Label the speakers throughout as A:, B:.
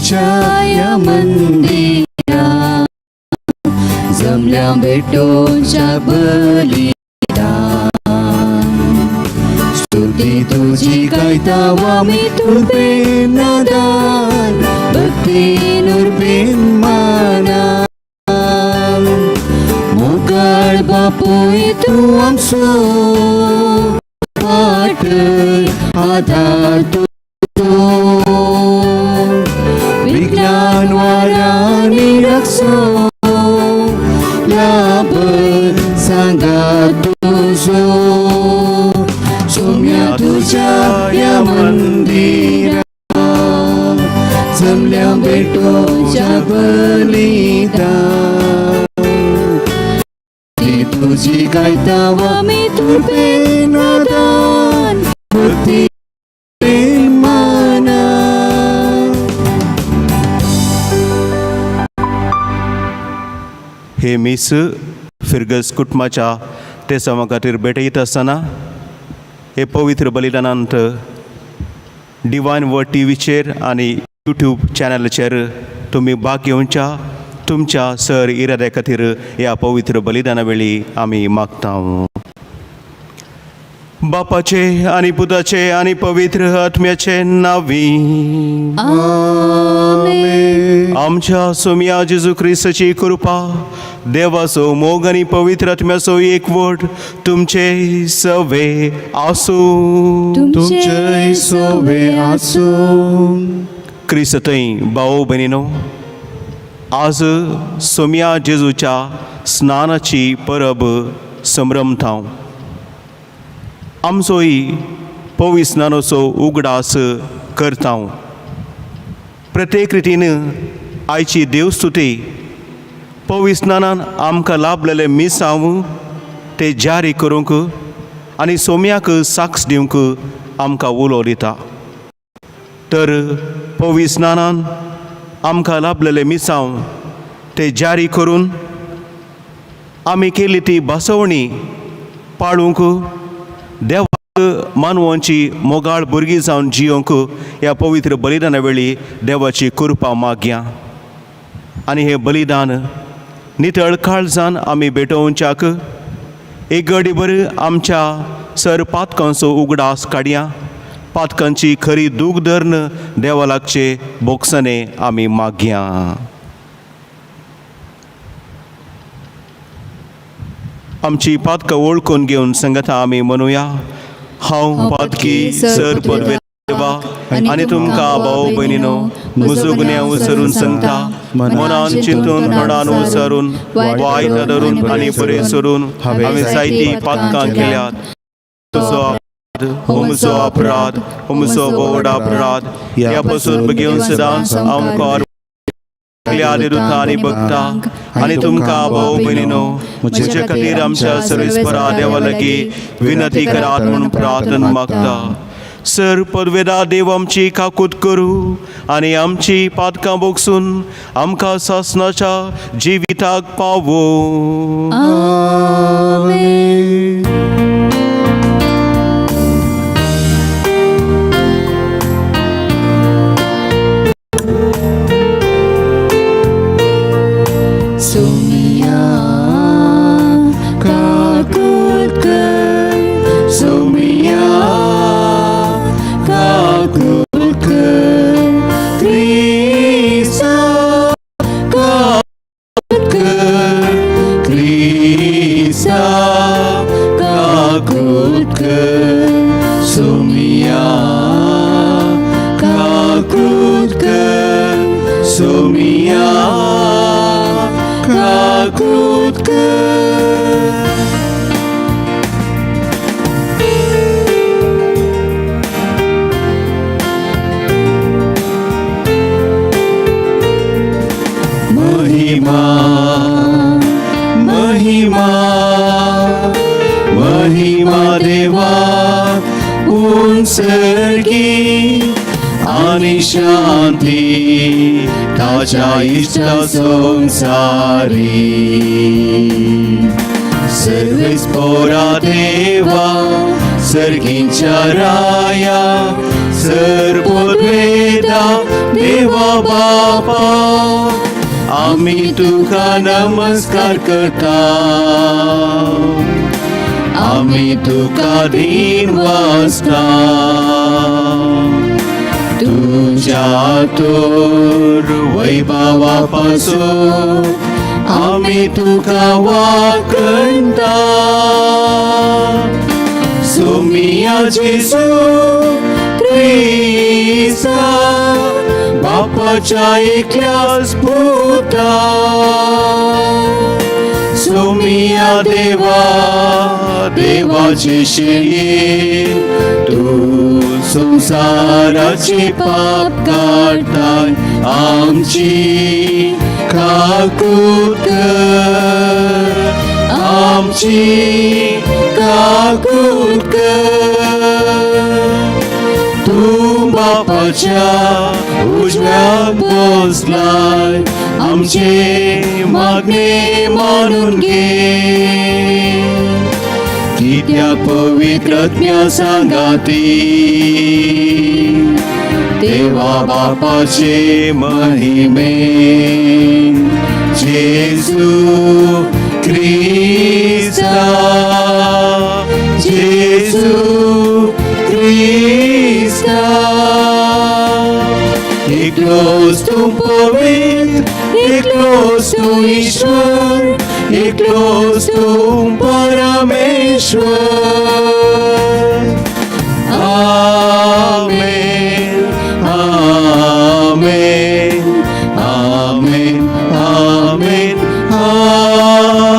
A: तुझ्या या मंदिरा जमल्या भेटोच्या बलिदान स्तुती तुझी गायता मी तुर्बेन दान भक्ती नुर्बेन माना मोगाळ बापूय तूं आमचो वाट आधार तुजो विज्ञान वारांनी रक्षो लाभ सांगा तुजो सोम्या तुझ्या या मंदिरा जमल्या भेटोच्या बलिदान ती तुझी गायता मी तुर्बेन दान भक्ती माना.
B: हे मीस फिरगज कुटुंबाच्या तेसांवा खातीर भेटयत आसतना हे पवित्र बलिदानांत डिवायन वर्ड टी व्हीचेर आनी यूट्यूब चॅनलाचेर तुमी भाग घेवच्या तुमच्या सर इराद्या खातीर ह्या पवित्र बलिदाना वेळी आमी मागता. बापाचे आनी पुताचे आनी पवित्र आत्म्याचे नावी.
A: आमेन.
B: आमच्या सोमया जेजू क्रिस्ताची कृपा, देवाचो मोग आनी पवित्र आत्म्याचो एकवट तुमचे सवे आसूं.
A: तुमचे सोवे आसूं.
B: क्रिस्तथंय भाव भयणीनो, आज सोमया जेजूच्या स्नानाची परब संभ्रमता. आमचोय पवित्र स्नानाचो उगडास करता. प्रत्येक रितीन आयची देवस्तुती पवित्र स्नानान आमकां लाभलेलें मिसांव ते जारी करूंक आनी सोम्याक साक्ष दिवंक आमकां उलो दिता. तर पवित्र स्नानान आमकां लाभलेलें मिसांव ते जारी करून आमी केली ती बसवणी पाळूंक, देवाक मानवांची मोगाळ भुरगीं जावन जियोंक ह्या पवित्र बलिदाना वेळी देवाची कृपा मागया. आनी हें बलिदान नितळ काळजान आमी भेटोवच्याक एक गडीभर आमच्या सर पातकांचो उगडास काडया. पातकांची खरी दूख धरून देवा लागचे बोगसणे आमी मागया. आमची पातकां वळखून घेवन संगता आमी म्हणुया: हांव पातकी सर पदवे देवा आनी तुमकां भाव भयणीनो म्हजो गुन्यांव सरून सांगता. मनान चिंतून, तोंडान उचारून, वायट धरून आनी बरें सोडून हांवें जायतीं पातकां केल्यात. तुजो अपराध हो म्हजो अपराध, हो म्हजो व्हड अपराध. ह्या पासून घेवन सदांच आमकां सगल्या आनी भक्ता आनी तुमकां भाव भयणीनो म्हजे खातीर आमच्या सर्वेस्परा देवा लागीं विनंती करात म्हणून प्रार्थना मागता. सर पदवेदा देव आमची काकूत करूं आनी आमची पातकां बोगसून आमकां सासनाच्या जिविताक पावो.
A: आमेन. सोमिया काकूत कर, सोमिया काकूत कर, क्रिस्ता काकूत कर, क्रिस्ता काकूत कर, सोमिया काकूत कर, सोमिया काकूत कर. महिमा महिमा महिमा देवा उंचर्गी आणि शांती ताच्या इश्टा संसारी. सर्वेस्पोरा देवा सर्गींच्या राया. सर पदवेदा देवा बापा, आमी तुका नमस्कार करता, आमी तुका धीन वासता। तुझ्या तोर वैभवा पासून आमी तुका वाकणता। सोमिया जेजू क्रिस्ता, बापाच्या एकल्याच पुता, सोमिया देवा देवाचे शेळये, तूं संवसाराचे पाप काडटाय, आमची काकूत कर, आमची काकूत कर। तूं बापाच्या उजव्याक बसलाय, आमचे मागणे मानून घे, कित्याक पवित्र आत्म्या सांगाती देवा बापाचे महिमे, जेजू क्रिस्ता, जेजू क्रिस्ता। एकलोच तूं पवित्र, एकलोच तूं ईश्वर, एकलोच तूं परमेश्वर। आमेन, आमेन, आमेन, आमेन, आमेन।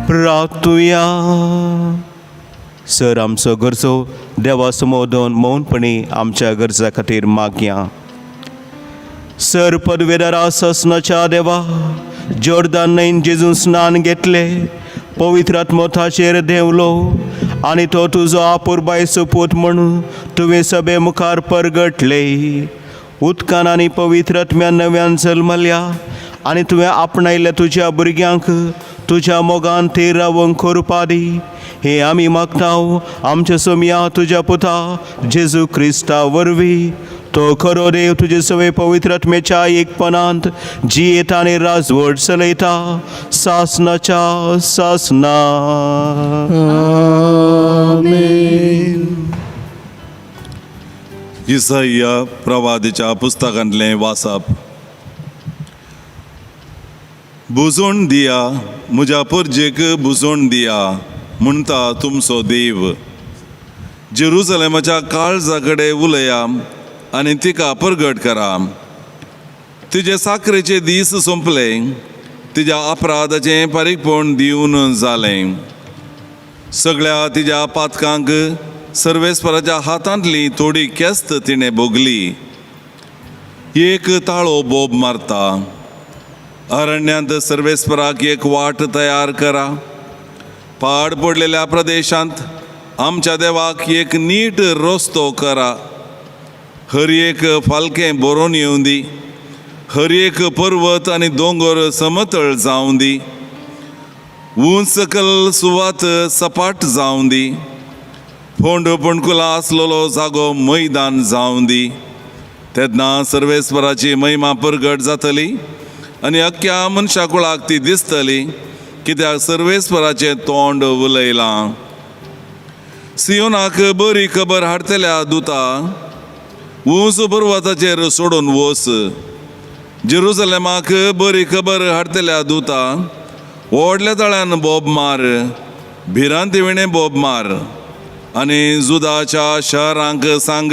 B: प्रार्थुया। सर आमचो गरजो देवा समोर मौनपणी आमच्या गरजा खातीर मागया। सर पदवेदारा ससनाच्या देवा, जोर्दान न्हंयन जेजून स्नान घेतले, पवित्र आत्मो ताचेर देंवलो आनी तो तुजो आपुरबाय सुपूत म्हणून तुवें सभे मुखार परगटले। उदकान आनी पवित्र आत्म्यान नव्यान जल्मल्या आनी तुवें आपणायल्ल्या तुज्या भुरग्यांक तुज्या मोगान थीर रावंक करपा दी, हे आमी मागता आमच्या सोमया तुज्या पुता जेजू क्रिस्ता वरवीं। तो खरो देव तुजे सवे पवित्र आत्म्याच्या एकपणांत जियेता आनी राजवट चलयता सासनाच्या सासना।
A: आमेन।
C: इसाया प्रवादीच्या पुस्तकांतलें वाचप। बुजोण दिया म्हज्या परजेक, बुजोण दिया म्हणटा तुमचो देव। जेरुजलेमाच्या काळजा कडेन उलया आनी तिका परगट करा। तिजे साकरेचे दीस सोंपले, तिज्या अपराधाचें फारीकपण दिवन जालें। सगळ्या तिज्या पातकांक सर्वेस्पराच्या हातांतली थोडी केस्त तिणें भोगली। एक ताळो बोब मारता, अरण्यांत सर्वेस्पराक एक वाट तयार करा। पाड पडलेल्या प्रदेशांत आमच्या देवाक एक नीट रस्तो करा। हर एक फालकें बरोवन येवं दी, हर एक पर्वत आनी दोंगर समतळ जावं दी, उंच सकल सुवात सपाट जावं दी, फोंड फोंडकुलां आसलेलो जागो मैदान जावं दी। तेन्ना सर्वेस्पराची महिमा परगट जातली आनी अख्ख्या मनशा कुळाक ती दिसतली, कित्याक सर्वेस्पराचें तोंड उलयलां। सियोनाक बरी खबर हाडटल्या दुता, उंच पर्वताचेर सोडून वच। जेरुजलेमाक बरी खबर हाडटल्या दुता, व्हडल्या तळ्यान बोब मार, भिरांती विणें बोब मार आनी जुदाच्या शहरांक सांग,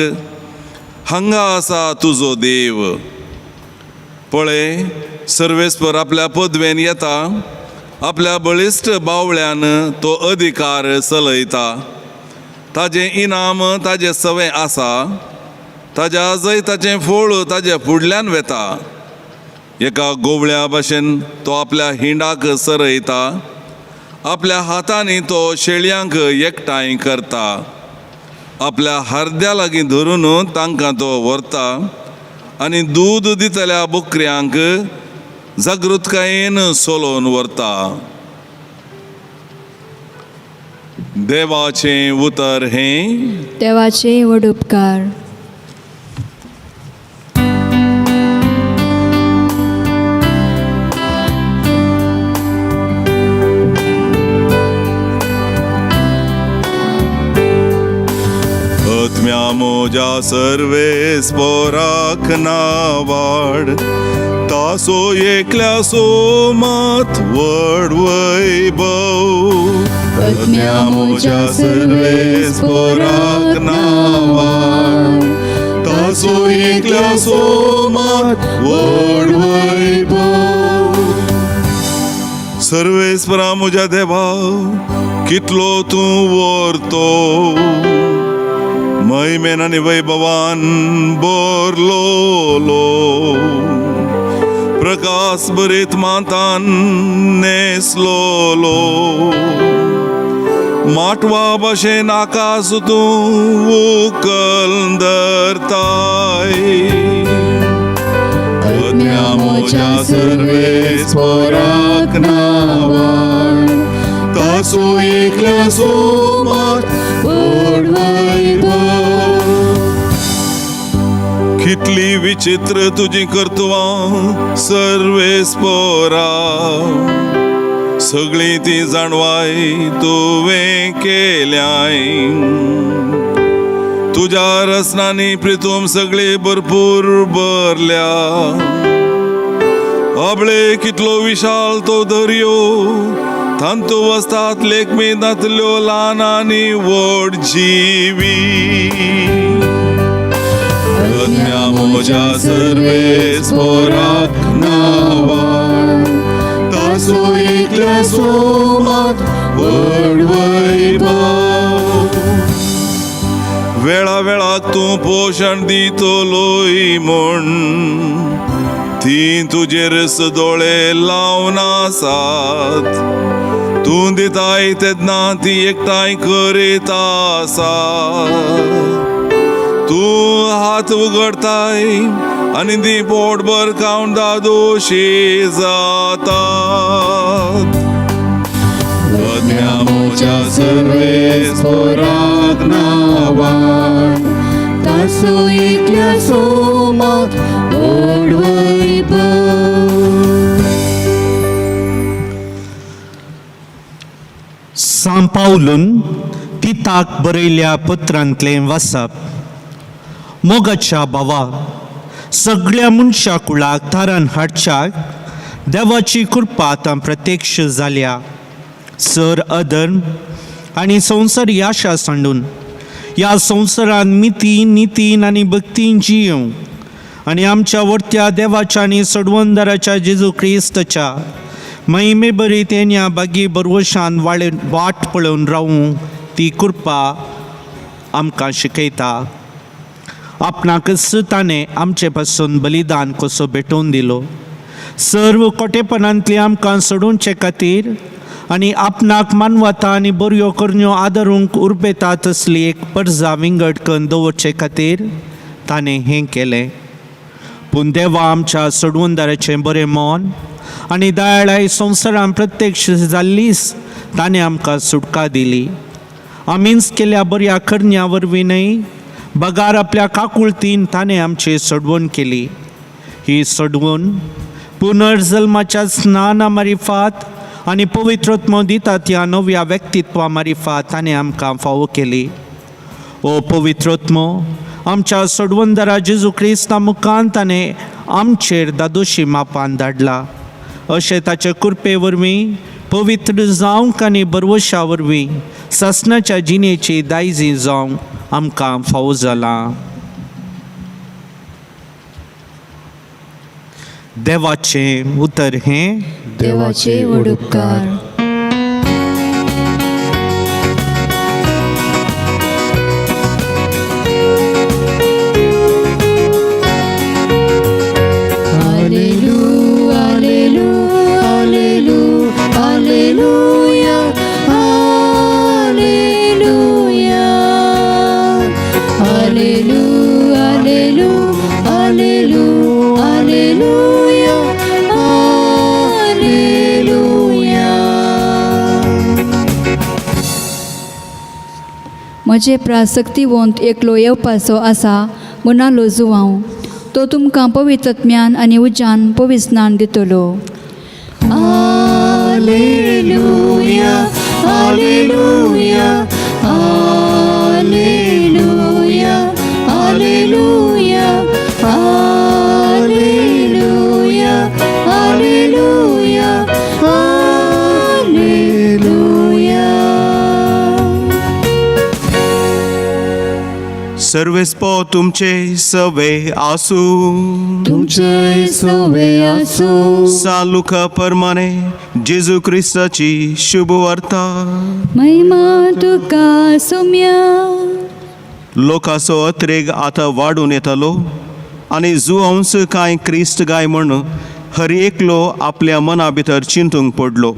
C: हांगा आसा तुजो देव। पळय, सर्वेस्पर आपल्या पदवेन येता, आपल्या बळिश्ट बावळ्यान तो अधिकार चलयता। ताजें इनाम ताजें सवें आसा, ताज्या जैताचें फळ ताजे फुडल्यान वेता। एका गोवळ्या भशेन तो आपल्या हिंडाक सरयता, आपल्या हातांनी तो शेळयांक एकठांय करता, आपल्या हरद्या लागीं धरून तांकां तो व्हरता आनी दूद दितल्या बकऱ्यांक जागृतकायेन सोलोवन व्हरता। देवाचें उतर हें
A: देवाचे व्हड उपकार.
C: आत्म्या म्हज्या सर्वेस पोराक नावाड तासो एकल्या सोमात व्हड वैभव.
A: आत्म्या म्हज्या सर्वेस पोराक नावाड
C: तासो एकल्या सोमात व्हड वैभव. सर्वेस्परा म्हज्या देवा कितलो तूं व्हरतो महिमेन आनी वैभवान भरलोलो प्रकाश बरीत मातान नेसलोलो माटवा भशेन आकाश तूं उकल धरताय.
A: आत्म्या म्हज्या सर्वेस पोराक नावाड
C: तासो एकल्या सोमात
A: व्हड वैभव.
C: कितली विचित्र तुजी कर्तुवां सर्वेस पोरा सगळीं ती जाणवाय तुवें केल्याय. तुज्या रसनांनी प्रितूम सगळी भरपूर भरल्या. अबळे कितलो विशाल तो दर्यो तांतू वसतात लेखमी नातल्यो ल्हान आनी व्हड जिवी. आत्म्या म्हज्या सर्वेस पोराक नावाड तासो एकल्या सोमात व्हड वैभव. वेळा वेळाक तूं पोशण दितलोय म्हूण ती तुजेर दोळे लावन आसात. तूं दिताय तेन्ना ती एकठांय करीत आसा. तूं हात उगडताय आनी ती पोटभर खावन दादोशी जातात. आत्म्या म्हज्या सर्वेस पोराक नावाड
A: तासो एकल्या सोमात व्हड वैभव.
D: सांव पावलून तिताक बरयल्या पत्रांतलें वाचप. मोगाच्या भावा, सगळ्या मनशा कुळाक थारान हाडच्याक देवाची कृपा आतां प्रत्यक्ष जाल्या. सर अधर्म आनी संवसार आशा सांडून ह्या संवसारान मितीन नितीन आनी भक्तीन जियों आनी आमच्या वर्त्या देवाच्या आनी सोडवणदाराच्या जेजू क्रिस्ताच्या महिमे बरी तेन्या बागी बरवशान वाळे वाट पळोवन रावूं ती कृपा आमकां शिकयता. आपणाकच ताणें आमचे पासून बलिदान कसो भेटोवन दिलो सर्व कोटेपणांतली आमकां सोडोवचे खातीर आनी आपणाक मानवता आनी बऱ्यो करण्यो आदरूंक उर्बेता तसली एक परजा विंगड करून दवरचे खातीर ताणें हें केलें. पूण देवा आमच्या सोडवणदाराचें बरें मन आनी दयाळाय संवसारान प्रत्यक्ष जाल्लीच ताणें आमकां सुटका दिली. आमीच केल्या बऱ्या करण्या वरवीं न्हय बगार आपल्या काकुळतीन ताणें आमची सोडवण केली. ही सोडवण पुनर्जल्माच्या स्नाना मारिफात आनी पवित्रत्म दिता त्या नव्या व्यक्तित्वा मारिफात ताणें आमकां फावो केली. ओ पवित्रत्म आमच्या सोडवणदारा जेजू क्रिस्ता मुखान ताणें आमचेर दादोशी मापान धाडला. अशें ताचे कृपे वरवीं पवित्र जावंक आनी बरवशा वरवीं सासणाच्या जिणेची दायजी जावंक आमकां फावो जालां. देवाचें उतर हें
A: देवाचे व्हड उपकार. Hallelujah, hallelujah, hallelujah, hallelujah. Hallelujah, hallelujah, hallelujah, hallelujah. म्हजे प्रासक्तिवंत एकलो येवपाचो आसा म्हणालो जुवांव तो तुमकां पवित्र ज्ञान आनी उज्यान पविस्नान दितलो.
E: Alleluia, Alleluia, Alleluia, Alleluia, Alleluia, Alleluia, Alleluia.
B: सर्वेस्पो तुमचे सवे आसूं.
E: तुमचे सवे आसूं.
B: सान लुका परमाने जेजू क्रिस्ताची शुभ वार्ता.
A: महिमा तुका सोम्या.
B: लोकाचो अत्रेग आतां वाडून येतालो आनी जुआंवस कांय क्रिस्त गाय म्हूण हर एकलो आपल्या मना भितर चिंतूंक पडलो.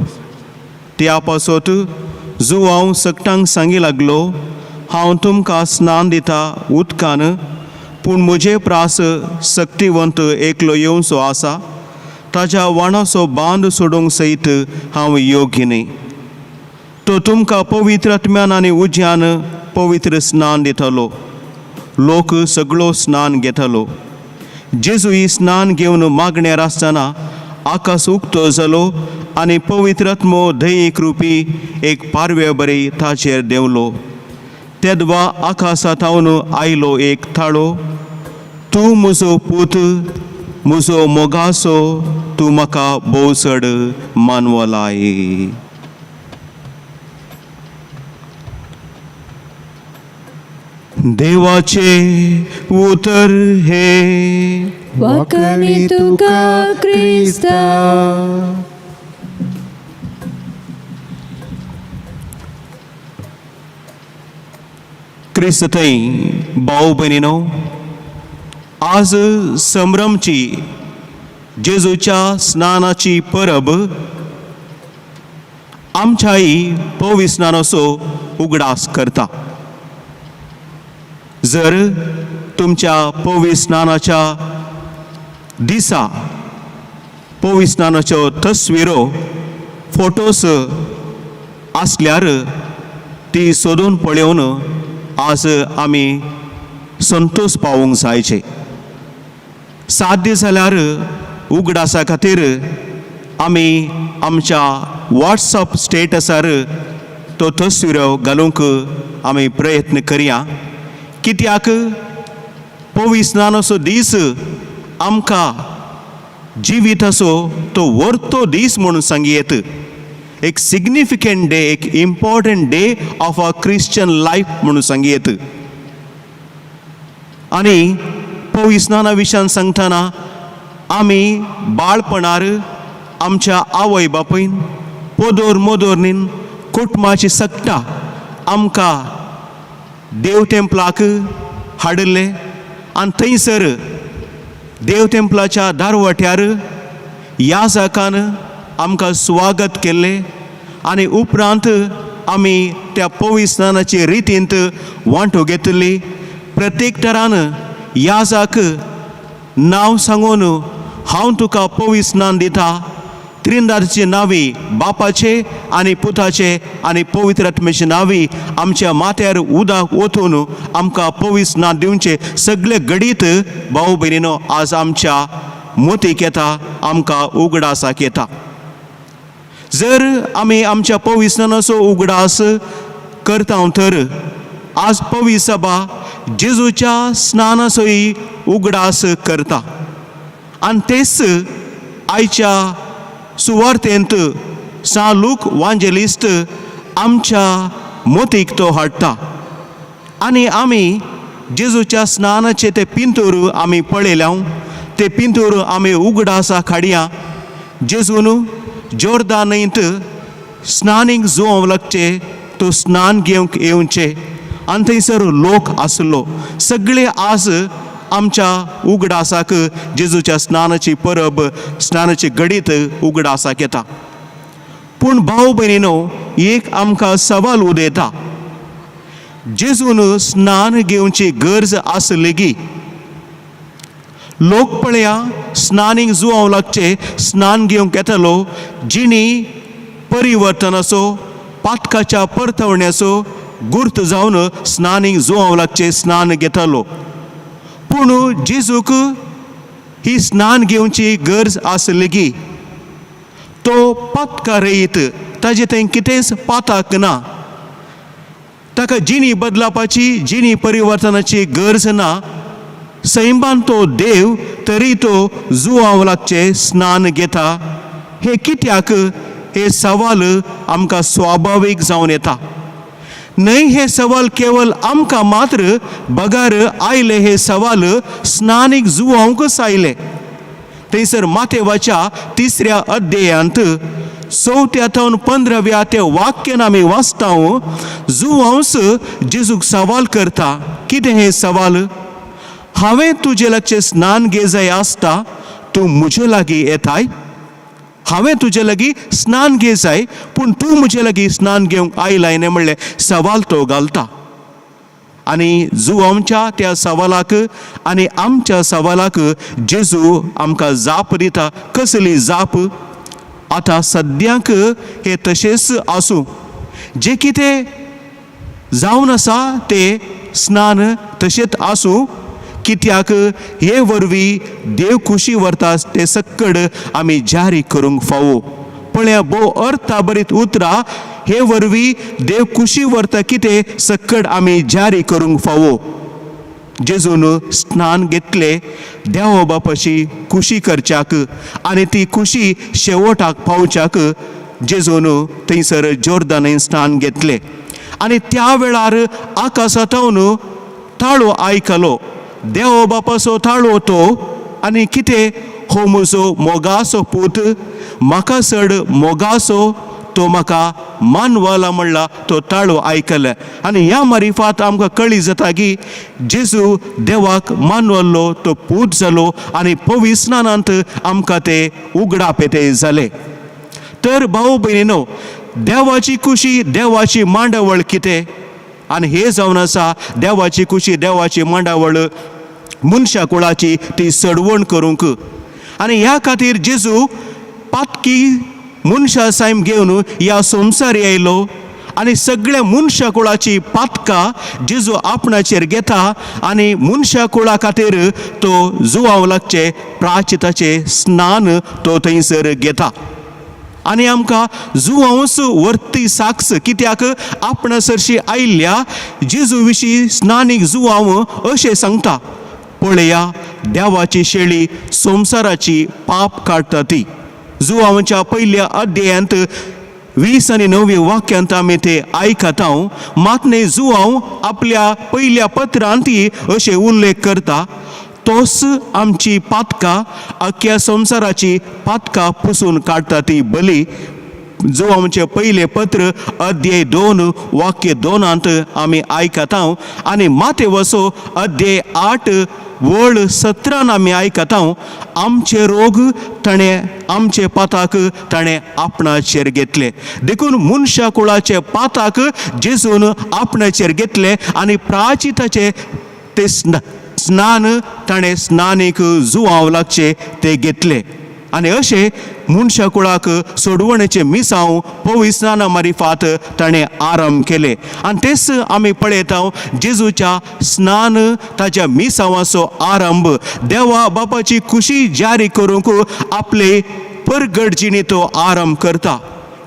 B: त्या पासत जुआंव सगटांक सांगी लागलो, हांव तुमकां स्नान दिता उदकान, पूण म्हजे प्रास सक्तिवंत एकलो येवचो आसा, ताज्या वाणाचो बांद सोडूंक सयत हांव योग्य न्ही. तो तुमकां पवित्र आत्म्यान आनी उज्यान पवित्र स्नान दितलो. लोक सगळो स्नान घेतलो. जेजू स्नान घेवन मागण्यार आसतना आकाश उक्तो जालो आनी पवित्र आत्मो दयेक रुपी एक पारव्या बरी ताचेर देंवलो. तेदवा आकाशा थावन आयलो एक थाळो, तूं म्हजो पूत, म्हजो मोगासो, तूं म्हाका भोव चड मानवलाय. देवाचे उतर हे.
A: वाकणी तुका क्रिस्ता.
B: क्रिस्त थंय भाव भयणीनो, आज संभ्रमची जेजूच्या स्नानाची परब आमच्याय पवित्र स्नानाचो उगडास करता. जर तुमच्या पवित्र स्नानाच्या दिसा पवित्र स्नानाच्यो तस्विरो फोटोस आसल्यार ती सोदून पळोवन आज आमी संतोश पावोवंक जायचे. सात दीस जाल्यार उगडासा खातीर आमी आमच्या वॉट्सअप स्टेटसार तो तस्विरो घालूंक आमी प्रयत्न करया, कित्याक पवित्र स्नानाचो दीस आमकां जिविताचो तो वर्तो दीस म्हणून सांगयेत. एक सिग्निफिकंट डे, एक important day of a Christian life म्हणून सांगयेत. आनी पवित्र स्नाना विशयान सांगतना आमी बाळपणार आमच्या आवय बापूयन पोदोर मोदोरनीन कुटुंबाची सगटा आमकां देव टेंपलाक हाडिल्ले आनी थंयसर देव टेंपलाच्या दारवट्यार ह्या जाकान आमकां स्वागत केल्लें आनी उपरांत आमी त्या पवित्र स्नानाचे रितींत वांटो घेतिल्ली. प्रत्येक तरान ह्या जाक नांव सांगून हांव तुका पवित्र स्नान दिता, त्रिंदाचे नांवी बापाचे आनी पुताचे आनी पवित्र आत्म्याचे नांवी आमच्या माथ्यार उदक ओतून आमकां पवित्र स्नान दिवचें सगळे घडीत भाव भयणीनो आज आमच्या मोतीक येता, आमकां उगडासाक येता. जर आमी आमच्या पवित्र स्नानाचो उगडास करता तर आज पवित्र सभा जेजूच्या स्नानाचोय उगडास करता आनी तेच आयच्या सुवार्तेंत सा लूक वांजेलिस्ट आमच्या मोतीक तो हाडटा. आनी आमी जेजूच्या स्नानाचे ते पिंतूर आमी पळयल्या, ते पिंतूर आमी उगडासा खाडया. जेजून जोर्दान न्हंयत स्नानीक जुवोंक लागचे, तो स्नान घेवंक येवचें आनी थंयसर लोक आसलो. सगळे आज आमच्या उगडासाक जेजूच्या स्नानाची परब, स्नानाची घडीत उगडासाक येता. पूण भाव भयणीनो, एक आमकां सवाल उदयता, जेजून स्नान घेवची गरज आसली गी? लोक पळया स्नानीक जुवांव लागचे, स्नान घेवंक येतलो जिणी परिवर्तनाचो, पातकाच्या परतवण्याचो गुर्त जावन स्नानीक जुवांव लागचें स्नान घेतालो. पूण जेजूक ही स्नान घेवची गरज आसली की तो पातकारयत, ताजे थंय कितेंच पाताक ना, ताका जिणी बदलापाची जिणी परिवर्तनाची गरज ना. सैमान तो देव तरी तो जुवांव लागचें स्नान घेता. हें कित्याक? हे सवाल आमकां स्वाभावीक जावन येता न्हय. हे सवाल केवल आमकां मात्र बगार आयले, हे सवाल स्नानीक जुवांकच आयले. थंयसर मातेवाच्या 3ऱ्या अध्यायांत 4थ्या थावन 15व्या ते वाक्यान आमी वाचता, जुवांस जेजूक सवाल करता. कितें हें सवाल? हांवें तुजे लागचें स्नान घे जाय आसता, तूं म्हजे लागीं येताय? हांवें तुजे लागीं स्नान घे जाय, पूण तूं म्हजे लागीं स्नान घेवंक आयलाय न्ही म्हणलें सवाल तो घालता. आनी जुवांच्या त्या सवालाक आनी आमच्या सवालाक जेजू आमकां जाप दिता. कसली जाप? आतां सद्याक हें तशेंच आसूं, जें कितें जावन आसा तें स्नान तशेंच आसूं, कित्याक हे वरवीं देव खुशी व्हरता तें सक्कड आमी जारी करूंक फावो. पळया, भोव अर्थाभरीत उतरां. हे वरवीं देव खुशी व्हरता कितें सक्कड आमी जारी करूंक फावो. जेजून स्नान घेतलें देवा बापाची खुशी करच्याक आनी ती खुशी शेवटाक पावच्याक जेजून थंयसर जोर्दान स्नान घेतलें. आनी त्या वेळार आकाशांतून ताळो आयकलो, देव बापाचो ताळो तो. आनी कितें? हो म्हजो मोगाचो पूत, म्हाका चड मोगाचो, तो म्हाका मानवला म्हणला तो ताळो आयकले. आनी ह्या मारिफात आमकां कळी जाता की जेजू देवाक मानवल्लो तो पूत जालो आनी पवित्र स्नानांत आमकां ते उगडाप ते जाले. तर भाव भयणीनो, देवाची खुशी देवाची मांडावळ कितें आनी हे जावन आसा देवाची खुशी देवाची मांडावळ मनशा कुळाची ती सडवण करूंक. आनी ह्या खातीर जेजू पातकी मनशा सैम घेवन ह्या संवसारी आयलो आनी सगळ्या मनशा कुळाची पातकां जेजू आपणाचेर घेता आनी मनशा कुळा खातीर तो जुवांव लागचे प्राचिताचें स्नान तो थंयसर घेता. आनी आमकां जुवांवच वर्ती साक्ष, कित्याक आपणा सरशी आयिल्ल्या जेजू विशीं स्नानीक जुवांव अशें सांगता, पळया देवाची शेळी संवसाराची पाप काडटा ती. जुवांच्या पयल्या अध्यायांत 20 आनी 9 वाक्यांत आमी ते आयकता. मात न्ही, जुवांव आपल्या पयल्या पत्रांत अशें उल्लेख करता, तोच आमची पातकां अख्ख्या संवसाराची पातकां पुसून काडटा ती बली. जो आमचें पयलें पत्र अध्याय 2 वाक्य 2 आमी आयकता. आनी मातेवसो अध्याय 8 वळ 17 आमी आयकता, आमचे रोग ताणें आमचे पाताक ताणें आपणाचेर घेतले. देखून मनशा कुळाचे पाताक जेजून आपणाचेर घेतले आनी प्राचिताचे ते स्नान ताणें स्नानीक जुवांव लागचे ते घेतले. आनी अशें मनशा कुळाक सोडवणेचें मिसांव पवित्र स्नाना मारिफात ताणें आरंभ केलें. आनी तेच आमी पळयता जेजूच्या स्नान ताच्या मिसांवाचो आरंभ देवा बापाची खुशी जारी करूंक आपले परगट जिणी तो आरंभ करता.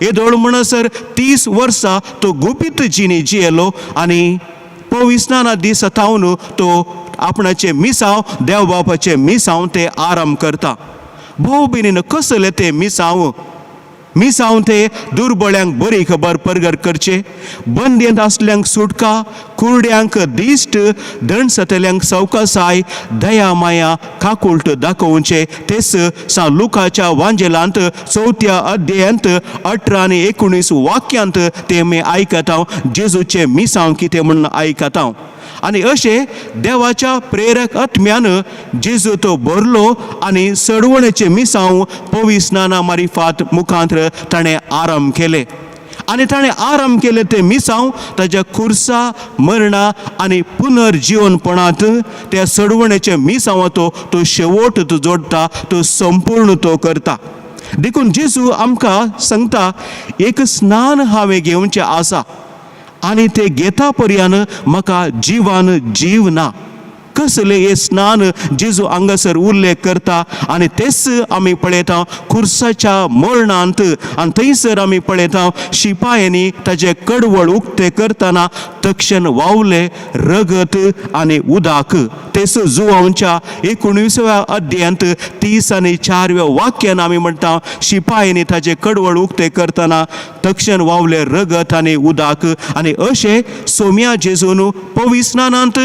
B: येदोळ म्हणसर 30 वर्सां तो गुपीत जिणी जियेलो आनी पवित्र स्नाना दीस थावन तो आपणाचे मिसांव देव बापाचे मिसांव ते आरंभ करता. भाव भयणीन, कसले ते मिसांव? मिसांव ते दुर्बळ्यांक बरी खबर परगर करचे, बंदेंत आसल्यांक सुटका, कुरड्यांक दिश्ट, दणसतल्यांक सवकासाय, दया माया काकुल्ट दाखोवचे. तेच सा लुकाच्या वांजेलांत 4थ्या अध्यायांत 18 आनी 19 वाक्यांत ते आमी आयकता, जेजूचे मिसांव कितें म्हणून आयकता. आनी अशें देवाच्या प्रेरक आत्म्यान जेजू तो भरलो आनी सडवणेचे मिसांव पवित्र स्नाना मारिफात मुखांत्र ताणें आरंभ केले. आनी ताणें आरंभ केले ते मिसांव ताज्या खुर्सा मरणा आनी पुनर्जिवनपणांत त्या सडवणेचे मिसांव तो तो शेवट तो जोडटा, तो संपूर्ण तो करता. देखून जेजू आमकां सांगता, एक स्नान हांवें घेवचें आसा. आनी ते घेता पर्यान म्हाका जिवान जीव ना. कसलें हें स्नान जेजू हांगासर उल्लेख करता आनी तेच आमी पळयता खुर्साच्या मरणांत आनी थंयसर आमी पळयता शिपायांनी ताजें कडवळ उक्तें करतना तक्षण वावलें रगत आनी उदक. तेच जुवांच्या 19व्या अध्यायांत 30 आनी 4व्या वाक्यान आमी म्हणटा शिपायांनी ताजें कडवळ उक्तें करतना तक्षण वावलें रगत आनी उदक. आनी अशें सोम्या जेजून पवित्र स्नानांत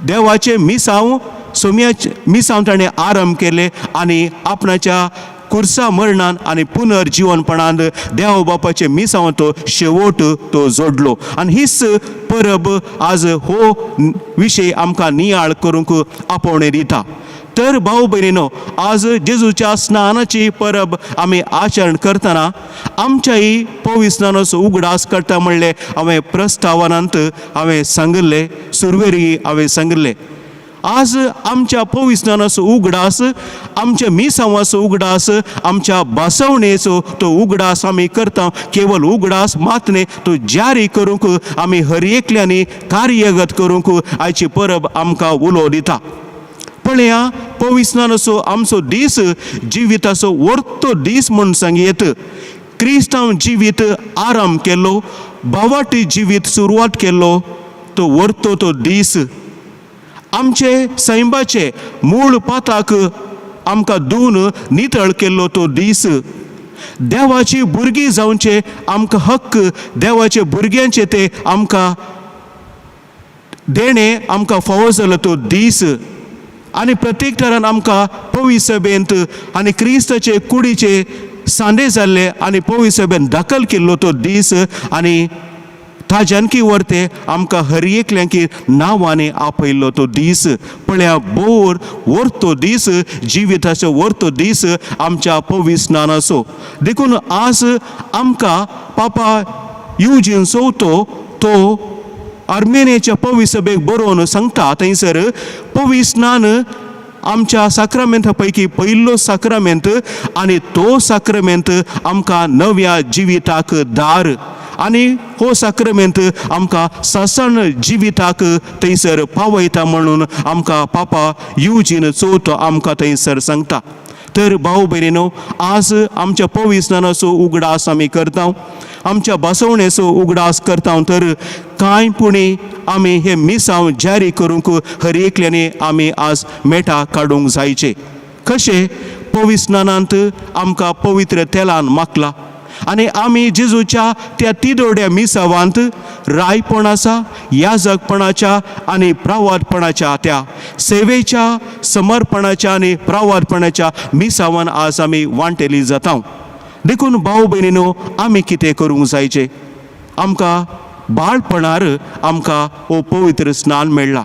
B: देवाचें मिसांव सोम्याचें मिसांव ताणें आरंभ केलें आनी आपणाच्या खुर्सा मरणान आनी पुनर्जिवनपणान देव बापाचें मिसांव तो शेवट तो जोडलो. आनी हीच परब आज हो विशय आमकां नियाळ करूंक आपोवणें दिता. तर भाव भयणीनो, आज जेजूच्या स्नानाची परब आमी आचरण करतना आमच्याय पवित्र स्नानाचो उगडास करता म्हणलें हांवें प्रस्तावनांत हांवें सांगिल्लें, सुरवेरी हांवें सांगिल्लें. आज आमच्या पवित्र स्नानाचो उगडास, आमच्या मिसांवाचो उगडास, आमच्या बसवणेचो तो उगडास आमी करता. केवल उगडास मात न्ही, तो जारी करूंक आमी हर एकल्यांनी कार्यगत करूंक आयची परब आमकां उलो दिता. पळया, पवित्र स्नानाचो आमचो दीस जिविताचो वर्तो दीस म्हूण सांगयेत. क्रिस्तांव जिवीत आराम केलो, बावाटी जिवीत सुरवात केलो तो वर्तो तो दीस. आमचे सैंबाचे मूळ पाताक आमकां धुवन नितळ केल्लो तो दीस. देवाची भुरगीं जावचे आमकां हक्क, देवाचे भुरग्यांचे ते आमकां देणें आमकां फावो जालो तो दीस. आनी प्रत्येक तरान आमकां पवित्र सभेंत आनी क्रिस्ताचे कुडीचे सांदे जाल्ले आनी पवित्र सभेंत दाखल केल्लो तो दीस. आनी ताज्यानकी वर्ते आमकां हर एकल्यांकी नांवांनी आपयल्लो तो दीस. पळया, बोर वर्तो दीस, जिविताचो वर्तो दीस आमच्या पवित्र स्नानाचो. देखून आज आमकां पापा युजीन चवथो तो आर्मेनियाच्या पवित्र सभेक बरोवन सांगता. थंयसर पवित्र स्नान आमच्या साक्रामेंता पैकी पयलो साक्रामेंत आनी तो साक्रामेंत आमकां नव्या जिविताक दार आनी हो साक्रामेंत आमकां सासण जिविताक थंयसर पावयता म्हणून आमकां पापा युजीन चवथो आमकां थंयसर सांगता. तर भाव भयणीनो, आज आमच्या पवित्र स्नानाचो उगडास आमी करता, आमच्या बसवणेचो उगडास करता. तर कांय पुणी आमी हे मिसांव जारी करूंक हर एकल्यांनी आमी आज मेटा काडूंक जायचे. कशें पवित्र स्नानांत आमकां पवित्र तेलान माखला आनी आमी जेजूच्या त्या तिदोड्या मिसावांत रायपण आसा, याजकपणाच्या आनी प्रावादपणाच्या त्या सेवेच्या समर्पणाच्या आनी प्रावादपणाच्या मिसावान आज आमी वांटेली जाता. देखून भाव भयणीनो, आमी कितें करूंक जायचें? आमकां बाळपणार आमकां हो पवित्र स्नान मेळ्ळा.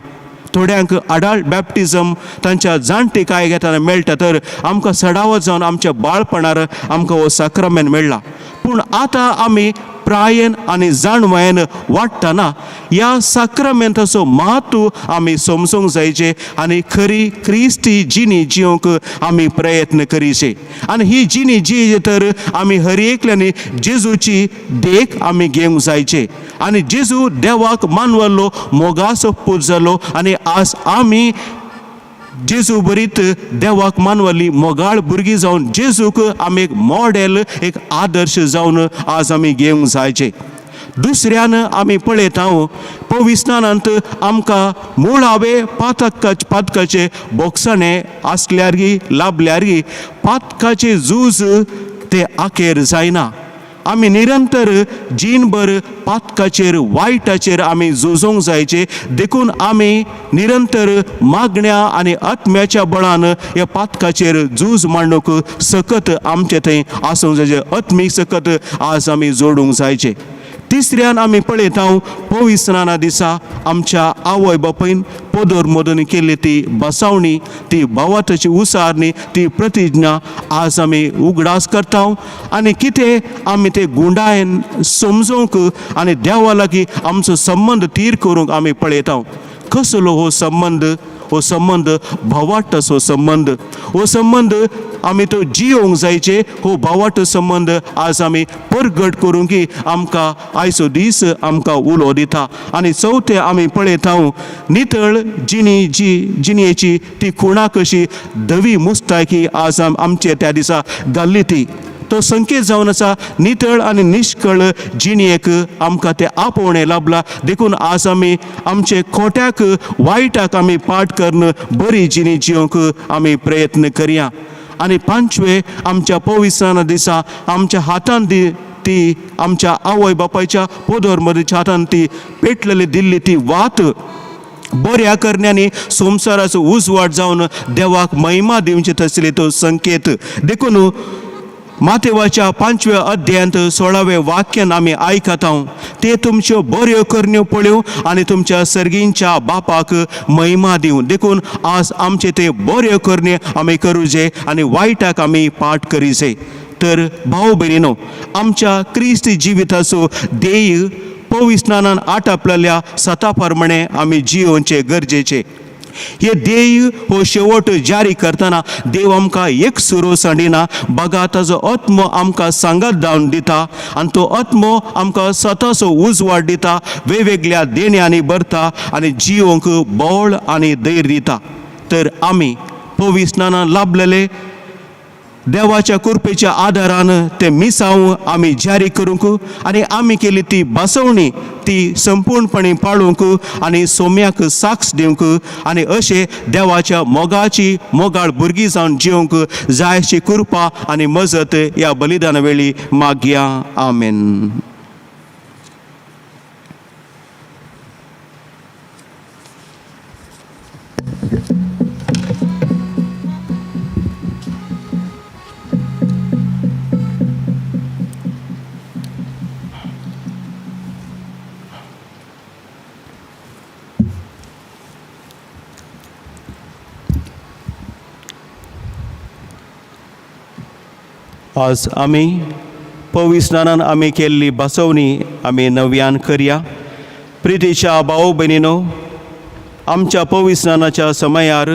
B: थोड्यांक अडाल्ट बॅप्टिजम तांच्या जाणटे काय घेतना मेळटा, तर आमकां सडावत जावन आमच्या बाळपणार आमकां हो साक्रामेंत मेळ्ळा. पूण आतां आमी प्रायेन आनी जाणवायेन वाडटना ह्या साक्रामेंताचो म्हत्व आमी समजूंक जायचे आनी खरी क्रिस्ती जिणी जिवंक आमी प्रयत्न करीचे. आनी ही जिणी जिये तर आमी हर एकल्यांनी जेजूची देख आमी घेवंक जायचे. आनी जेजू देवाक मानवल्लो मोगाचो पूत जालो आनी आज आमी जेजू बरीत देवाक मानवल्ली मोगाळ भुरगीं जावन जेजूक आमी एक मॉडेल, एक आदर्श जावन आज आमी घेवंक जायचे. दुसऱ्यान आमी पळयता पवित्र स्नानांत आमकां मुळावे पातकाचे बोगसणे आसल्यारगी लाभल्यारगी पातकाचे झूज ते आखेर जायना. आमी निरंतर जीणभर पातकाचेर वायटाचेर आमी झुजोंक जायचे. देखून आमी निरंतर मागण्या आनी आत्म्याच्या बळान ह्या पातकाचेर झूज मांडूंक सकत आमचे थंय आसूंक जायचे. आत्मीक सकत आज आमी जोडूंक जायचे. तिसऱ्यान आमी पळयता पवित्र स्नाना दिसा आमच्या आवय बापायन पदर मदून केल्ली ती बसावणी, ती भावार्थाची उसारणी, ती प्रतिज्ञा आज आमी उगडास करता आनी कितें आमी ते गुंडायेन समजूंक आनी देवा लागीं आमचो संबंद थीर करूंक आमी पळयता. कसलो हो संबंद? हो संबंद भावार्थाचो संबंद. हो संबंद आमी तो जियोंक जायचे. हो भावार्थ संबंद आज आमी परगट करूंक की आमकां आयचो दीस आमकां उलो दिता. आनी चवथें आमी पळयता नितळ जिणी जी जिणयेची ती खुणा कशी धवी मुस्तायकी आज आमचे त्या दिसा घाल्ली ती तो संकेत जावन आसा नितळ आनी निश्कळ जिणेक आमकां तें आपोवणें लाबलां. देखून आज आमी आमचे खोट्याक वायटाक आमी पाठ करून बरी जिणी जिवंक आमी प्रयत्न करया. आनी पांचवे आमच्या पवित्रस्नाना दिसा आमच्या हातान ती आमच्या आवय बापायच्या पोदोर मदीच्या हातान ती पेटलेली दिल्ली ती वात बऱ्या करण्यांनी संवसाराचो उजवाड जावन देवाक महिमा दिवची तसली तो संकेत. देखून मातेवाच्या 5व्या अध्यायांत 16व्या वाक्यान आमी आयकता ते तुमच्यो बऱ्यो करण्यो पळोवं आनी तुमच्या सर्गींच्या बापाक महिमा दिवं. देखून आज आमचे ते बऱ्यो करण्यो आमी करूं जे आनी वायटाक आमी पाठ करी जे. तर भाव भयणीनो, आमच्या क्रिस्त जिविताचो ध्येय पवित्रस्नानान आटापलेल्या सता प्रमाणे आमी जियोवचें गरजेचें. हे ध्येय हो शेवट जारी करतना देव आमकां एक सुरो सांडिना, बगा ताजो आत्मो आमकां सांगात जावन दिता आनी तो आत्मो आमकां स्वताचो उजवाड दिता, वेगवेगळ्या देण्यांनी भरता आनी जिवंक बळ आनी धैर्य दिता. तर आमी पवित्रस्नानान लाभलेले देवाच्या कृपेच्या आदारान ते मिसांव आमी जारी करूंक आनी आमी केली ती बसवणी ती संपूर्णपणे पाळूंक आनी सोम्याक साक्ष दिवंक आनी अशें देवाच्या मोगाची मोगाळ भुरगीं जावन जिवंक जाय अशी कृपा आनी मजत ह्या बलिदाना वेळी मागया. आमेन. आज आमी पवित्रस्नानान आमी केल्ली बसवणी आमी नव्यान करया. प्रितीच्या भाव भयणीनो, आमच्या पवित्रस्नानाच्या समयार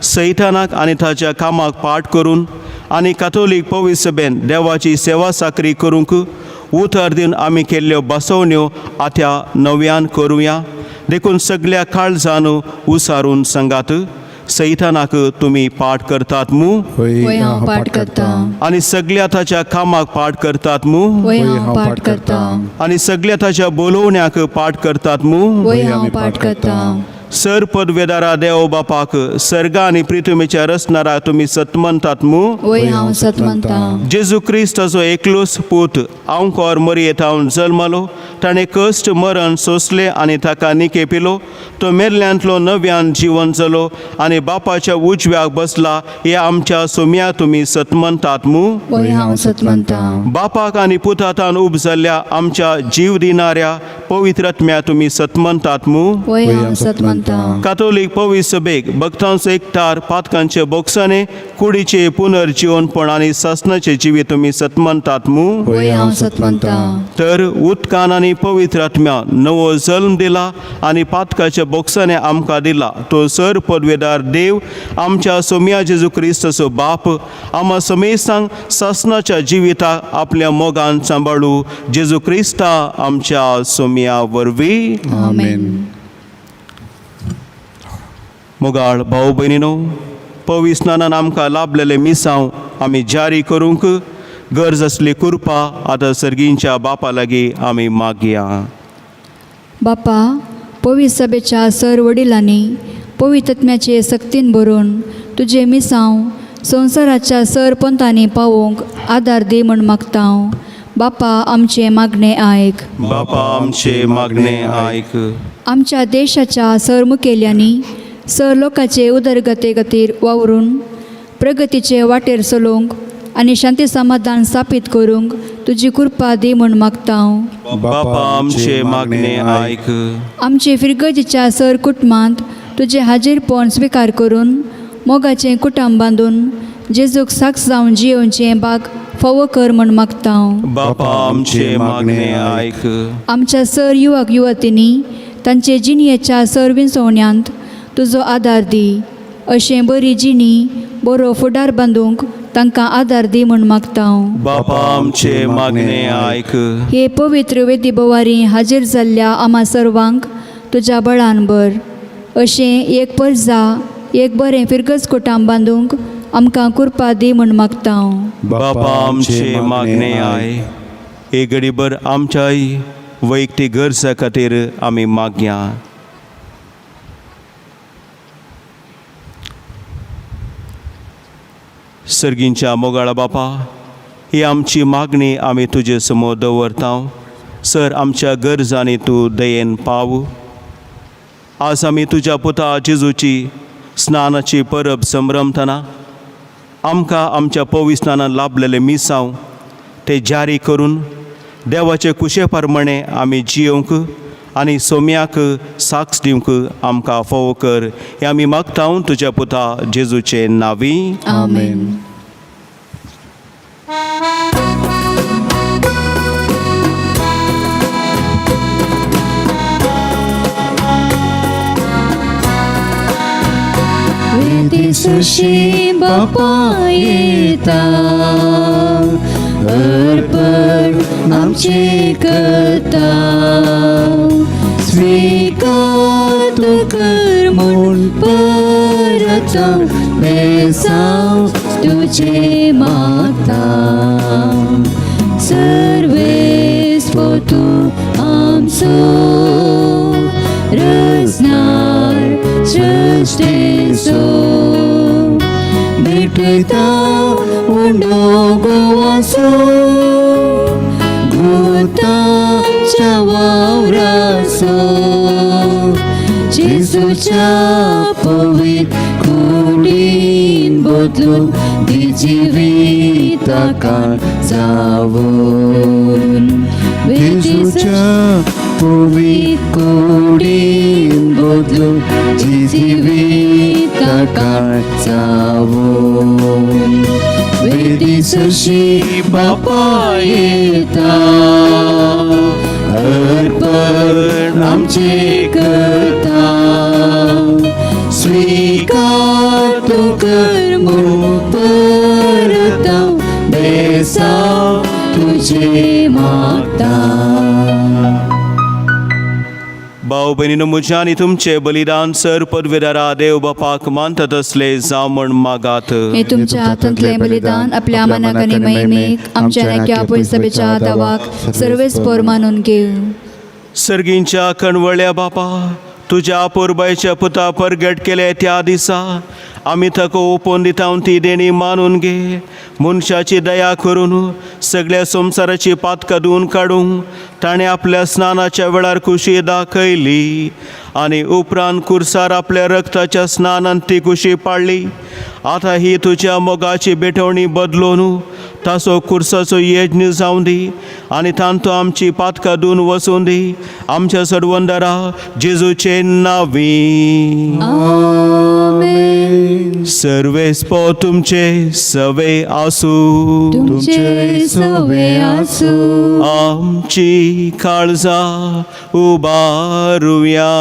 B: सैतानाक आनी ताच्या कामाक पाठ करून आनी कातोलीक पवित्र सभेन देवाची सेवा साकरी करूंक उतर दिवन आमी केल्ल्यो बसवण्यो आतां नव्यान करुया. देखून सगल्या काळजान उसारून सांगात, सैतानाक तुमी पाठ करतात मू?
A: वय हांव पाठ करता.
B: आनी सगल्या ताच्या कामाक पाठ करतात मू?
A: वय हांव पाठ करता.
B: आनी सगल्या ताच्या बोलोवण्याक पाठ करतात मू?
A: वय हांव पाठ करता.
B: सर पदवेदारा देव बापाक, सर्गा आनी प्रिथुमेच्या रचणारा तुमी सत म्हणतात मू?
A: वय हांव सत म्हणटा.
B: जेजू क्रिस्ताचो एकलोच पूत आंवकोर मरयेत हांव जल्मलो, ताणें कश्ट मरण सोंसलें आनी ताका निके पिलो. तो मेल्ल्यांतलो नव्यान जिवन जालो आनी बापाच्या उजव्याक बसला. हे आमच्या सोम्या तुमी सत म्हणतात मू?
A: वय हांव सत म्हणटा.
B: बापाक आनी पुतातान उब जाल्ल्या आमच्या जीव दिणाऱ्या पवित्र आत्म्या तुमी सत म्हणतात मू?
A: वय हांव सत म्हणटा.
B: कातोलीक पवित्र सभेक, भक्तांचो एकठार, पातकांचे बोगसाणे, कुडीचे पुनर्जीवनपण आनी सासनाचे जिवीत तुमी सत म्हणतात मू?
A: वय हांव सत म्हणटा.
B: तर उदकान आनी पवित्र आत्म्या नवो जल्म दिला आनी पातकाच्या बोगसाणे आमकां दिला तो सर पदवेदार देव आमच्या सोम्या जेजू क्रिस्ताचो बाप आमा समेस्तांक सासनाच्या जिविताक आपल्या मोगान सांबाळू, जेजू क्रिस्ता आमच्या सोम्या वरवीं.
A: आमेन.
B: मोगाळ भाव भयणीनो, पवित्रस्नानान आमकां लाभलेले मिसांव आमी जारी करूंक गरज आसली कृपा आतां सर्गींच्या बापा लागीं आमी मागया.
A: बापा, पवित्र सभेच्या सर वडिलांनी पवित्र आत्म्याचे सक्तीन भरून तुजें मिसांव संवसाराच्या सर पंथांनी पावोवंक आदार दी म्हूण मागता. बापा, आमचें मागणें आयक.
B: बापा, आमचे मागणे आयक.
A: आमच्या देशाच्या सर मुखेल्यांनी सर लोकांचे उदरगते खातीर वावरून प्रगतीचे वाटेर चलोवंक आनी शांती समाधान स्थापीत करूंक तुजी कृपा दी म्हूण मागता.
B: बापा, आमचे मागणे आयक.
A: आमचे फिरगजीच्या सर कुटुंबांत तुजें हाजीरपण स्विकार करून मोगाचें कुटुंब बांदून जेजूक साक्ष जावन जियोवचें बाग फावो कर म्हूण मागता.
B: बापा, आमचे मागणे आयक.
A: आमच्या सर युवक युवतींनी तांचे जिणयेच्या सर विंचवण्यांत तुजो आदार दी. अशें बरी जिणी बरो फुडार बांदूंक तांकां आदार दी म्हूण मागता.
B: बापा आमचे मागणे आयक.
A: हे पवित्र वेदी बोवारी हाजीर जाल्ल्या आमा सर्वांक तुज्या बळान भर. अशें एक परजा एक बरें फिरगज कोटाम बांदूंक आमकां कुरपा दी म्हूण मागता.
B: बापा आमचे मागणे आयक. एक घडीभर आमच्याय वैयक्तीक गरजा खातीर आमी मागया. सर्गींच्या मोगाळा बापा, ही आमची मागणी आमी तुजे समोर दवरता. सर आमच्या गरजांनी तूं दयेन पाव. आज आमी तुज्या पुता जेजूची स्नानाची परब संभ्रमतना आमकां आमच्या पवित्र स्नानान लाभलेलें मिसांव ते जारी करून देवाचे कुशे प्रमाणे आमी जियोवंक आनी सोम्याक साक्ष दिवंक आमकां फावो कर, हें आमी मागता तुज्या पुता जेजूचे नांवी.
A: आमेन.
E: वेदी सुशी बापा येता, अर्पण आमचे करता. स्वीकार तूं कर म्हूण परत बेसांव तुजे मागता. सर्वेस्पो तूं आमचो रचणार सृश्टेचो, भेटयता उंडो गोवाचो भुताच्या वावराचो. जेजूच्या पवित्र कुडीन बदलून ती जिविताकान जावन.
F: जेजूच्या पवित्र कुडीन बदलून जी जिविताकान जावन. वेदी सुशी बापा येता, अर्पण आमचे करता. स्वीकार तूं कर म्हूण परता बेसांव तुजे मागता.
B: भाव भयणीनो, म्हज्या आनी तुमचें बलिदान सर पदवेदारा देव बापाक मानता तसलें जावं म्हण मागात.
A: हे तुमच्या हातांतलें बलिदान आपल्या मनाक आनी महिमेक, आमच्या नाक्या पयसभेच्या दावाक सर्वेस्पर मानून घेव.
B: सर्गींच्या कणवळ्या बापा, तुज्या पोरबायच्या पुता परगट केले त्या दिसा आमी ताका ओपोवन दिता ती देणी मानून घे. मनशाची दया करून सगळ्या संवसाराची पातकां धुवन काडूंक ताणें आपल्या स्नानाच्या वेळार खुशी दाखयली आनी उपरांत कुर्सार आपल्या रक्ताच्या स्नानान ती खुशी पाडली. आतां ही तुज्या मोगाची भेटवणी बदलून ताचो कुर्साचो यज्ञ जावं दी आनी तांतू आमची पातकां धुवन वचूं दी. आमच्या सडवंदरा जेजूचे नांवी.
A: आमेन.
B: सर्वेस्पो तुमचे सवे आसूं.
A: तुमचे सवे आसूं.
B: आमची काळजां उबारुया.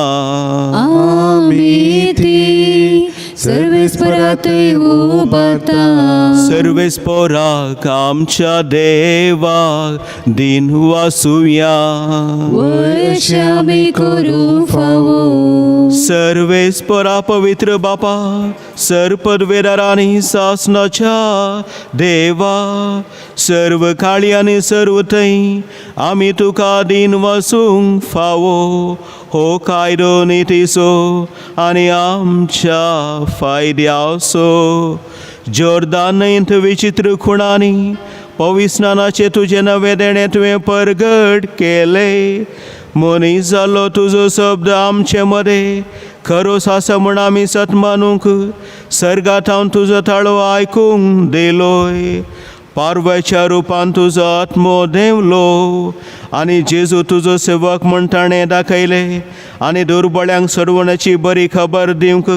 A: आमी ती सर्वेस्परात उबारता.
B: सर्वेस्पोराक आमच्या देवा दिन वासुया.
A: वयशे आमी करूं फावो.
B: सर्वेस्परा पवित्र बापा, सरपदवेदार आनी सासनाच्या देवा, सर्व काळी आनी सर्व थंय आमी तुका दिन वसूंक फावो हो कायदो नितीचो आनी आमच्या फायद्याचो. जोर्दान न्हंयत विचित्र खुणांनी पविस्नानाचे तुजें नवें देणें तुवें परगट केलें. मनीस जालो तुजो शब्द आमचे मदें खरोच आसा म्हूण आमी सत मानूंक सर्गाथावन तुजो ताळो आयकूंक दिलोय. पारव्याच्या रुपान तुजो आत्मो देंवलो आनी जेजू तुजो सेवक म्हूण ताणें दाखयलें आनी दुर्बळ्यांक सोडवण्याची बरी खबर दिवंक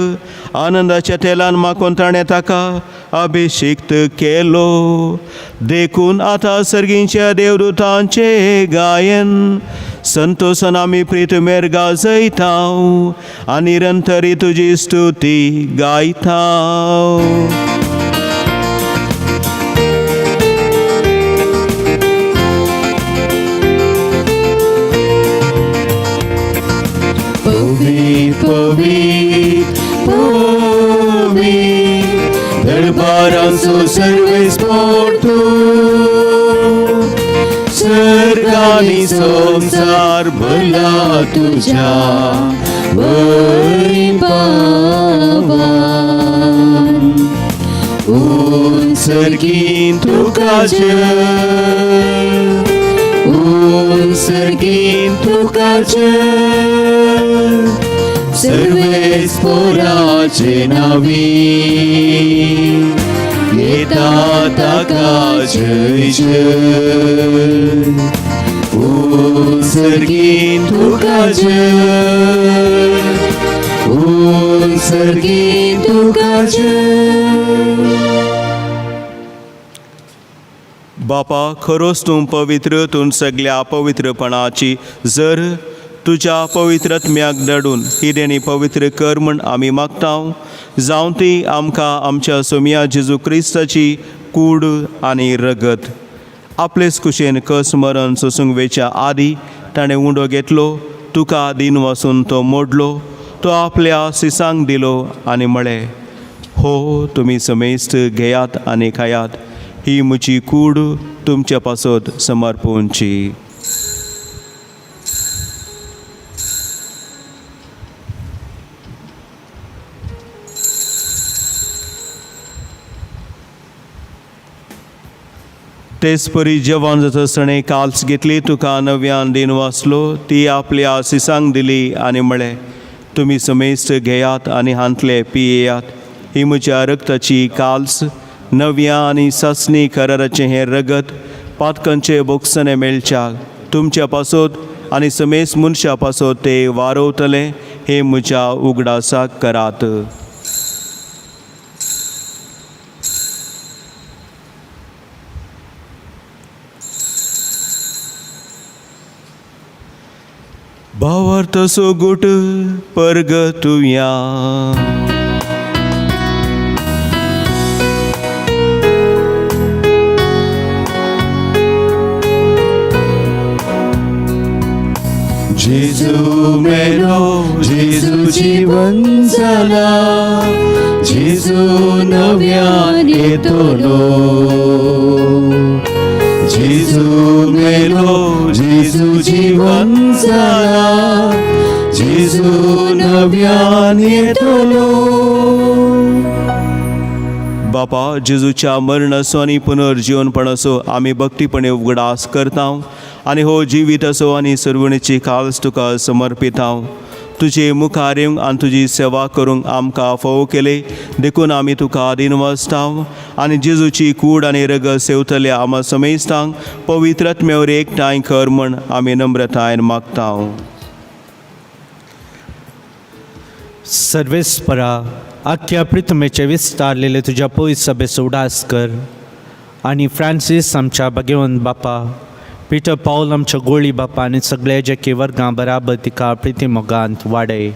B: आनंदाच्या तेलान माखून ताणें ताका अभिशिक्त केलो. देखून आतां सर्गींच्या देवदूतांचें गायन, संतोसान आमी प्रीत मेर गाजयताव आनी निरंतरी तुजी स्तुती गायताव.
E: पवित्र पवित्र पवित्र दरबारांचो सर्वेस पोर्तू सर्गानी संसार भरला तुझ्या वैभवान. उत्सर्गीन तुका जय, उत्सर्गीन तुका जय, सर्वेस पोराचे नावी येता ताका जय जय. उत्सर्गीन तुका जय, उत्सर्गीन तुका जय.
B: बापा खरोच तूं पवित्र, तूं सगल्या पवित्रपणाची जर तुज्या पवित्रत्म्याक धाडून ही देणी पवित्र कर म्हण आमी मागता, जावं ती आमकां आमच्या सोमया जेजू क्रिस्ताची कूड आनी रगत. आपलेच कुशेन कस मरण सोसूंक वेच्या आदी ताणें उंडो घेतलो, तुका दिन वासून तो मोडलो, तो आपल्या सिसांक दिलो आनी म्हळें, हो तुमी समेस्त घेयात आनी खायात, ही म्हजी कूड तुमचे पासत समर्पूंची. तेच परी जेवण जाता काल्स घेतली, तुका नव्यान दिन वाचलो, ती आपल्या सिसांक दिली आनी म्हळें, तुमी समेस्त घेयात आनी हांतले पियेयात, ही म्हज्या रक्ताची काल्स, नव्या आनी सासणी कराराचें हें रगत पातकांचे बोगसणे मेळच्या तुमच्या पासत आनी समेस्त मनशां पासत ते वारवतले, हे म्हज्या उगडासाक करात. भावार्थ सोगूट परगतुया.
E: जेजू मेलो, जेजू जीवन जाला, जेजू नव्यान येतलो. जेजू मेलो, जेजू जीवन जाला, जेजू नव्यान येतलो.
B: बापा, जेजूच्या मरणाचो आनी पुनर्जीवनपणाचो आमी भक्तीपणे उगडास करता आनी हो जिवीत असो आनी सर्वणीची काल्स तुका समर्पिता. तुजे मुखार येवंक आनी तुजी सेवा करूंक आमकां फावो केले देखून आमी तुका दिनवासता आनी जेजूची कूड आनी रगत सेवतल्या आमा समेस्तांक पवित्र आत्म्यावर एकठांय कर म्हण आमी नम्रतायेन मागता.
D: सर्वेस्परा, आख्या प्रितमेचे विस्तारलेले तुज्या पयस सभेचो उडास कर आनी फ्रांसीस आमच्या भगवंत बापा, पिटर पावल आमच्या गोळी बापा आनी सगळे जेके वर्गां बराबर तिका प्रिती मोगांत वाडय.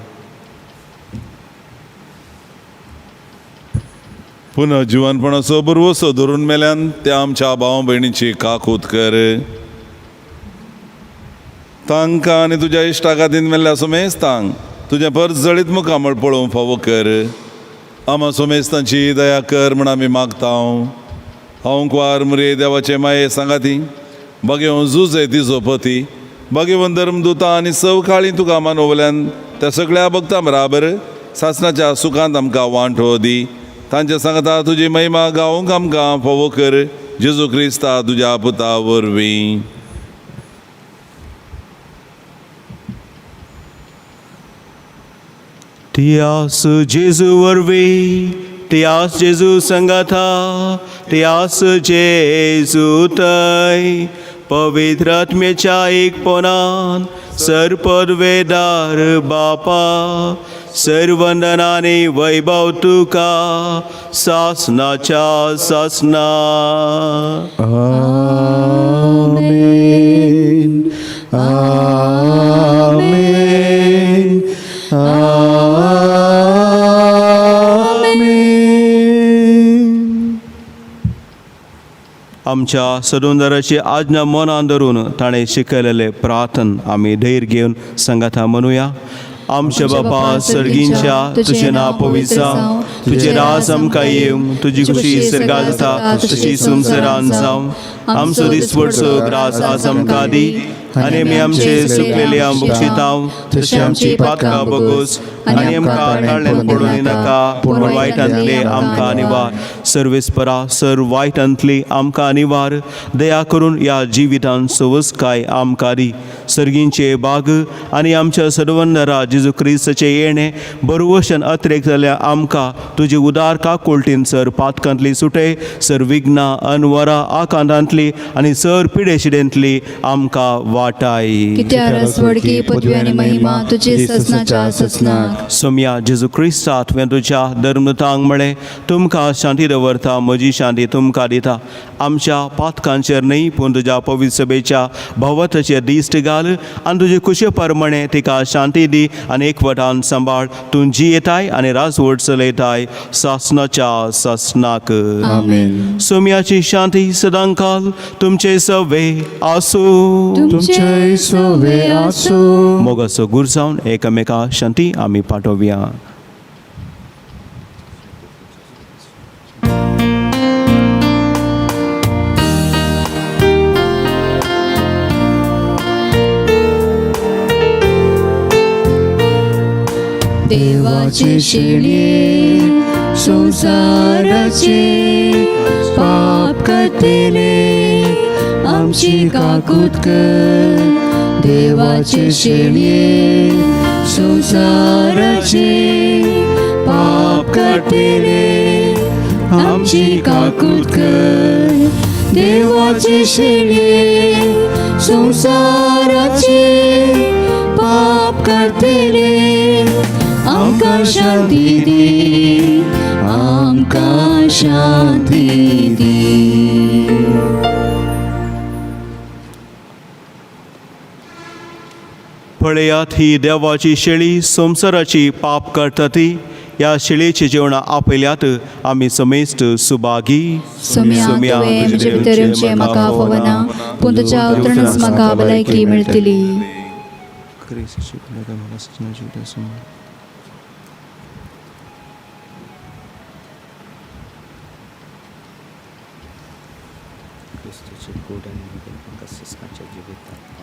C: पुनः जिवनपणाचो बरवसो धरून मेल्यान त्या आमच्या भाव भयणीची काकूत कर. तांकां आनी तुज्या इश्टा खातीर मेल्ल्या सुमेस्तांक तुजें परजळीत मुखामळ पळोवंक फावो कर. आमा सुमेस्तांची दया कर म्हण आमी मागता. हांव कुवार मुरे देवाचे माये सांगाती बागेवन जुजे तिजो पती बागेवन धर्मदुता आनी सवकाळी तुका मानवल्यान त्या सगळ्या भक्तां बराबर सासणाच्या सुखांत आमकां वांटो दी. तांच्या सांगता तुजी महिमा गावंक आमकां फावो कर, जेजू क्रिस्ता तुज्या पुता वरवीं.
B: तियास जेजू वरवीं, तियास जेजू संगाथा, तियास जेजू तय पवित्र आत्म्याच्या एकपणान सरपदवेदार बापा, सर्वंदनाने वैभव तुका सासनाच्या सासना.
E: आमेन. आमेन. आमेन.
B: आमच्या सदोंदराची आज्ञा मनान धरून ताणें शिकयलेलें प्रार्थन आमी धैर्य घेवन सांगाता म्हणुया. आमच्या बापा सर्गींच्या, तुजें नांव पवित्र जावं, तुजें राज आमकां येवं, तुजी खुशी सर्गात जाता तशी संवसारांत जावं. आमचो दिसवडचो ग्रास आज आमकां दी आनी आमी आमचे सुकलेले आम बक्षितांव तशी आमची पातकां बगोस आनी आमकां ताळ्यान पडून नाका, पूण वायटांतले आमकां निवार. सर्वेस्परा, सर वायटांतली आमकां निवार. दया करून ह्या जिवितान सवसकाय आमकां दी. सर्गींचे बाग आनी आमच्या सर्वंदरा जेजू क्रिस्ताचें येणें बरवशन अत्रेक जाल्यार आमकां तुजी उदार काकुळटीन सर पातकांतली सुटय, सर विघ्नां अनवरा आकांतांतली आनी सर पिडेशिडेंतली आमकां वाटाय.
A: कित्या रसवडकी पदवी आनी महिमा तुजी ससनाच्या ससनाक.
B: सोमया जेजू क्रिस्ता, तुवें तुज्या धर्मतांक म्हळें, तुमकां शांती दवरता, म्हजी शांती तुमकां दिता. आमच्या पातकांचेर न्हय पूण तुज्या पवित्र सभेच्या भवताचेर दिश्ट घाल आनी तुजे कुशे परमणे तिका शांती दी आनी एकवटान सांबाळ. तूं जियेताय आनी राजवट चलयताय सासनाच्या सासनाक.
E: आमेन.
B: सोमयाची शांती सदांकाल तुमचे सवे आसूं.
E: तुमचे सोवे आसूं.
B: मोगाचो गुर जावन एकामेका शांती आमी पाठोवया.
A: देवाचे शेळये, संवसाराचे पाप करतले, आमची काकूत कर. देवाचे शेळये, संवसाराचे पाप करतले, आमची काकूत कर. देवाचे शेळये, संवसाराचे पाप करतले, आमकां शांती दी, आमकां शांती दी.
B: पळयात ही देवाची शेळी, संवसाराची पाप करता ती. ह्या शेळयेची जेवणां आपयल्यात आमी समेस्त सुभागी.
A: सोम्या, तुवें म्हजे भितर येवचें म्हाका फावना, पूण तुज्या उतरणच म्हाका भलायकी मेळटली.
G: क्रिस्ताची गोड आनी तुमकां ससनाच्या जिवितांत.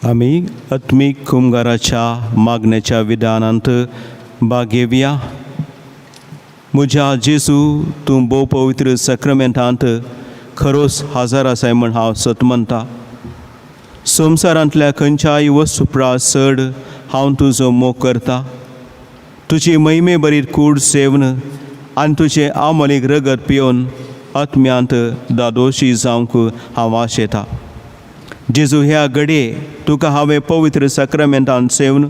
B: आमी आत्मीक कुमगाराच्या मागण्याच्या विधानांत भाग घेवया. म्हज्या जेजू, तूं भोव पवित्र सक्रमेंतांत खरोच हाजर आसाय म्हण हांव सत म्हणटा. संवसारांतल्या खंयच्याय वस्तू प्रास चड हांव तुजो मोग करता. तुजी महिमे बरी कूड सेवन आनी तुजें आमोलीक रगत पिवन आत्म्यांत दादोशी जावंक हांव आशेता. जेजू, ह्या घडये तुका हांवें पवित्र सक्रमेंतान सेवन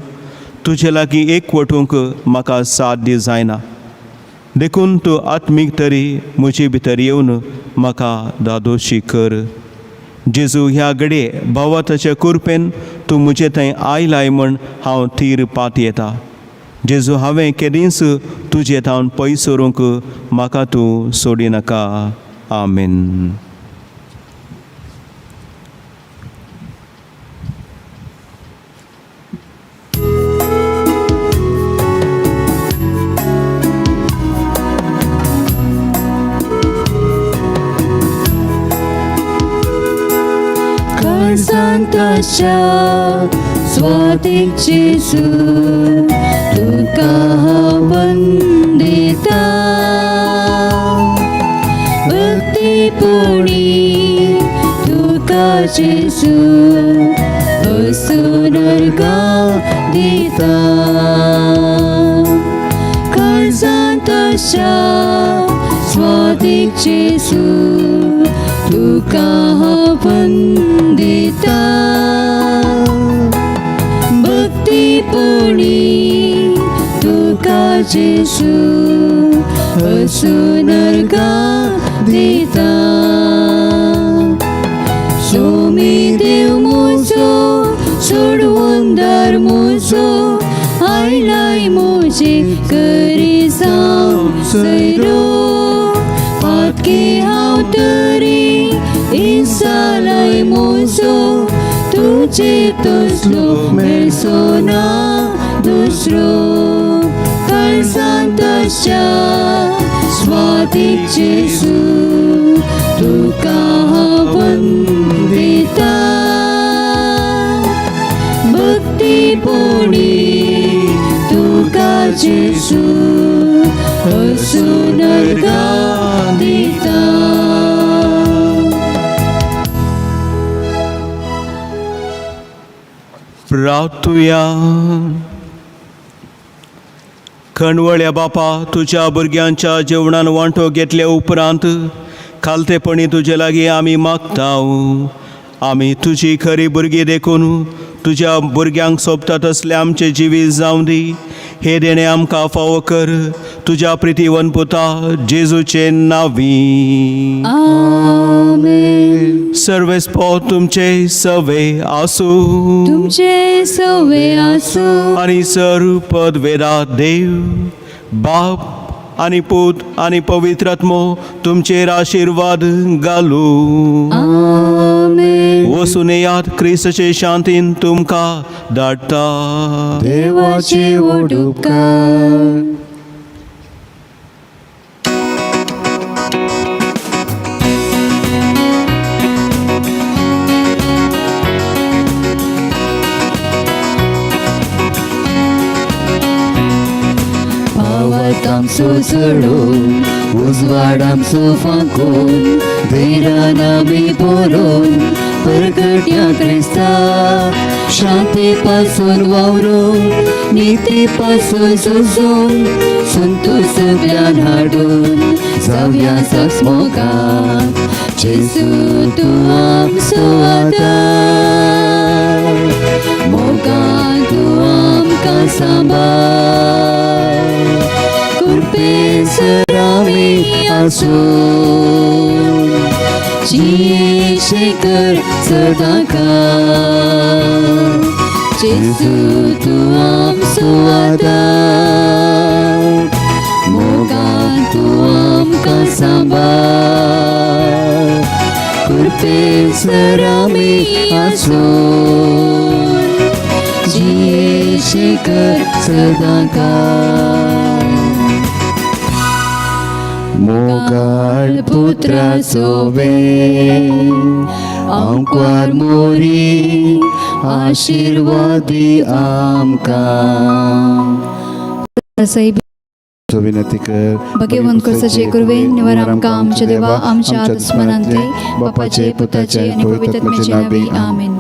B: तुजे लागीं एकवटूंक म्हाका साध्य जायना, देखून तूं आत्मीक तरी म्हजे भितर येवन म्हाका दादोशी कर. जेजू, ह्या घडये भावाताच्या कुरपेन तूं म्हजे थंय आयलाय म्हण हांव थीर पात येता. जेजू, हांवें केदींच तुजे थावन पयस व्हरूंक म्हाका तूं सोडिनाका. आमेन.
F: खळसांताच्या स्वातीक जेजू, तुका हांव वंदिता. भक्तीपुणी तुका जेजू वसून अर्घां दिता. तशा स्वादीक जेजू तुका हांव वंदिता भक्तीपणी तुका जेजू हसून अर्घां दिता सोमी देव म्हजो सोडवंदार म्हजो आयलाय म्हजे करी जावं सैरो पातकी हांव तरी इसालाय म्हजो तुजे तसलो मेळचो ना दुसरो काळजांत तशा स्वादीक जेजू तुका हांव वंदिता भक्तीपणी तुका जेजू हसून अर्घां दिता
B: प्रार्थुया. खणवळ्या बापा, तुज्या भुरग्यांच्या जेवणान वांटो घेतल्या उपरांत खालतेपणी तुजे लागीं आमी मागता. आमी तुजी खरी भुरगीं देखून तुज्या भुरग्यांक सोबता तसलें आमचें जिवीत जावं दी. हे देणें आमकां फावो कर तुज्या प्रितीवन पुता जेजूचे नांवी.
F: आमेन.
B: सर्वेस्पो तुमचे सवे आसूं.
F: तुमचे सवे आसूं.
B: आनी सर पदवेरा देव बाप आनी पूत आनी पवित्र आत्मो तुमचेर आशिर्वाद घालू.
F: आमेन.
B: वसून येयात, क्रिस्तचे शांतीन तुमकां धाडटा.
E: देवाची ओडुपकार.
F: पावत आमचो चडून उजवाड आमचो फांकून धैर्यान आमी बरोवन परगट्या क्रिस्ता शांती पासून वावरून निती पासून झुजून संतोष सगल्यान हाडून जावया सस्मोगान जेजू तूं आमचो आदार मोगान तूं आमकां सांबाळ कृपेन आमी आसूं जियेशे कर सदांकाळ जेजू तूं आमचो आदार मोगान तूं आमकां सांबाळ कृपेन आमी आसूं जियेशे कर सदांकाळ.
E: मोगाळ पुत्राचो वेळ आंकवार मोरी आशिर्वादी आमकां.
A: साहेब
E: विनंती कर.
A: भगवंत क्रिस्ताचे कृपेन निवार आमकां आमच्या देवा आमच्या दुस्मनांतले बापाचे पुताचे आणि पवित्र आत्म्याचे नावे. आमेन.